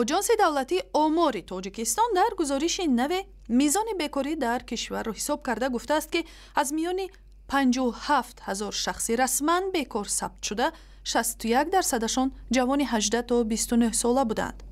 Оҷонси давлатии омори Тоҷикистон дар гузориши наве мизони бекорӣ дар кишварро ҳисоб карда гуфтааст, ки аз миёни 57 000 шахси расман бекор сабт шуда, 61 дарсадашон ҷавони 18 то 29 сола буданд.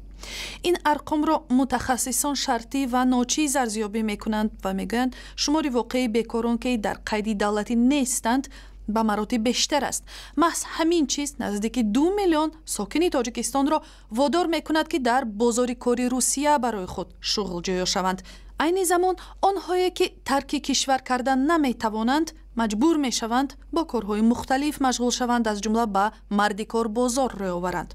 Ин арқомро мутахассисон шартӣ ва ночиз арзёбӣ мекунанд ва мегӯянд, шумори воқеии бекорон, ки дар қайди давлатӣ нестанд, ба маротиб бештар аст. Маҳз ҳамин чиз наздики 2 миллион сокини Тоҷикистонро водор мекунад, ки дар бозори кори Русия барои худ шуғл ҷӯё шаванд. Айни замон онҳое, ки тарки кишвар кардан наметавонанд, маҷбур мешаванд бо корҳои мухталиф машғул шаванд, аз ҷумла ба мардикорбозор рӯй оваранд.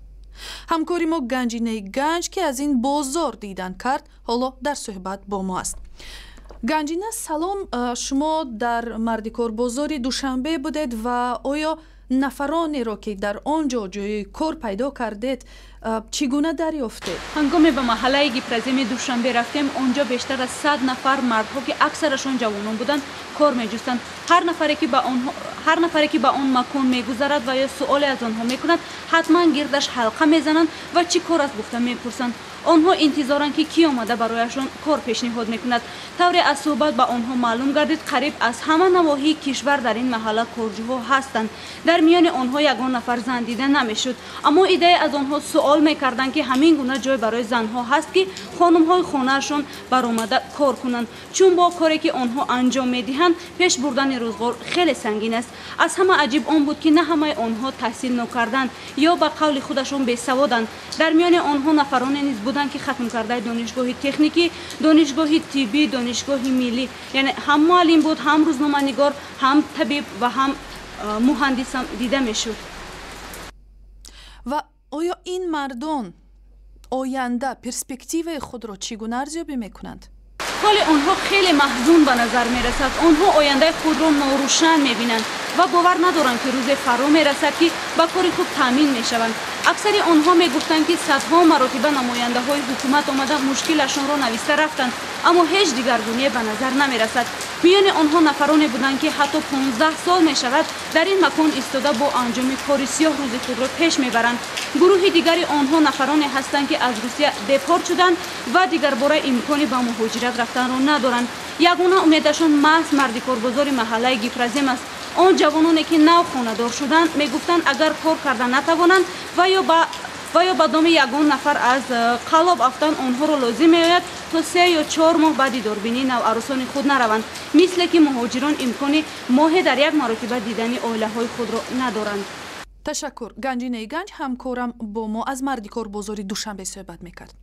Ҳамкори мо Ганҷинаи Ганҷ, ки аз ин бозор дидан кард, ҳоло дар суҳбат бо мо аст. Ганҷина, салом. Шумо дар мардикорбозори Душанбе будед ва оё нафаронеро, ки дар он ҷо ҷои кор пайдо кардед, чӣ гуна дарёфтед? Ҳангоме ба маҳаллаи Гипроземи Душанбе рафтем, он ҷо бештар аз 100 нафар мардҳо, ки аксарашон ҷавонон буданд, кор меҷустанд. Ҳар нафаре, ки ба он макон мегузарад ва ё суоле аз онҳо мекунад, ҳатман гирдаш ҳалқа мезананд ва чӣ кор аст гуфта мепурсанд. Онҳо интизоранд, ки кӣ омада барояшон кор пешниҳод мекунад. Тавре аз суҳбат ба онҳо маълум гардид, қариб аз ҳама навоҳии кишвар дар ин маҳалла корҷӯҳо ҳастанд. Дар миёни онҳо ягон нафар зан дида намешуд, аммо иддае аз онҳо суол мекарданд, ки ҳамин гуна ҷой барои занҳо ҳаст, ки хонумҳои хонаашон баромада кор кунанд, чун бо коре, ки онҳо анҷом медиҳанд, пеш бурдани рӯзғор хеле сангин аст. Аз ҳама аҷиб он буд, ки на ҳамаи онҳо таҳсил нокарданд ё ба қавли худашон бесаводанд. Дар миёни онҳо нафароне низ буданд, ки хатмкардаи донишгоҳи техникӣ, донишгоҳи тиббӣ, донишгоҳи миллӣ, яъне ҳам муаллим буд, ҳам рӯзноманигор, ҳам табиб ва ҳам муҳандисам дида мешуд. Ва оё ин мардон оянда, перспективаи худро чӣ гуна арзёбӣ мекунанд? Ҳоли онҳо хеле маҳзун ба назар мерасад. Онҳо ояндаи худро норӯшан мебинанд ва бовар надоранд, ки рӯзе фаро мерасад, ки ба кори худ таъмин мешаванд. Аксари онҳо мегуфтанд, ки садҳо маротиба намояндаҳои ҳукумат омада, мушкилашонро нависта рафтанд, аммо ҳеҷ дигаргуние ба назар намерасад. Миёни онҳо нафароне буданд, ки ҳатто 15 сол мешавад, дар ин макон истода, бо анҷоми кори сиёҳ рӯзи худро пеш мебаранд. Гурӯҳи дигари онҳо нафароне ҳастанд, ки аз Русия депорт шуданд ва дигарбора имкони ба муҳоҷират рафтанро надоранд. Ягона умедашон маҳз мардикорбозори маҳаллаи Гипрозем аст. Он ҷавононе, ки нав хонадор шуданд, мегуфтанд, агар кор карда натавонанд ва ё ба доми ягон нафар аз қаллоб афтанд, онҳоро лозим меояд, то 3 ё 4 моҳ ба дидорбинии наварӯсони худ нараванд, мисле ки муҳоҷирон имкони моҳе дар як маротиба дидани оилаҳои худро надоранд. Ташаккур. Ганҷинаи Ганҷ, ҳамкорам, бо мо аз мардикорбозори Душанбе суҳбат мекард.